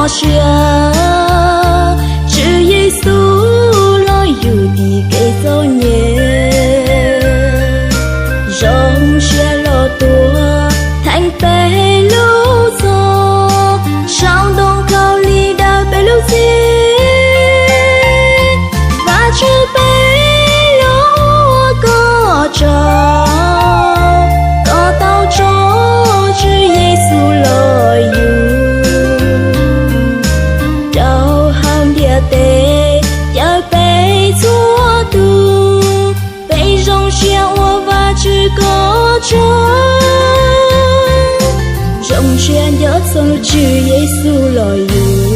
Sia, Tswv Yexus los yug tim kev txom nyem, zoo siab los tuag theej peb lub txhoj, saum ntoo khaub lig daws peb lub txim. Vajtswv, peb los ua koj tsaug, koj tau tso Tswv Yexus los yug rau hauv ntiaj teb, cawm peb txhua tus. Peb zoo siab ua Vajtswv koj tsaug, zoo siab nco txog Tswv Yexus los yug.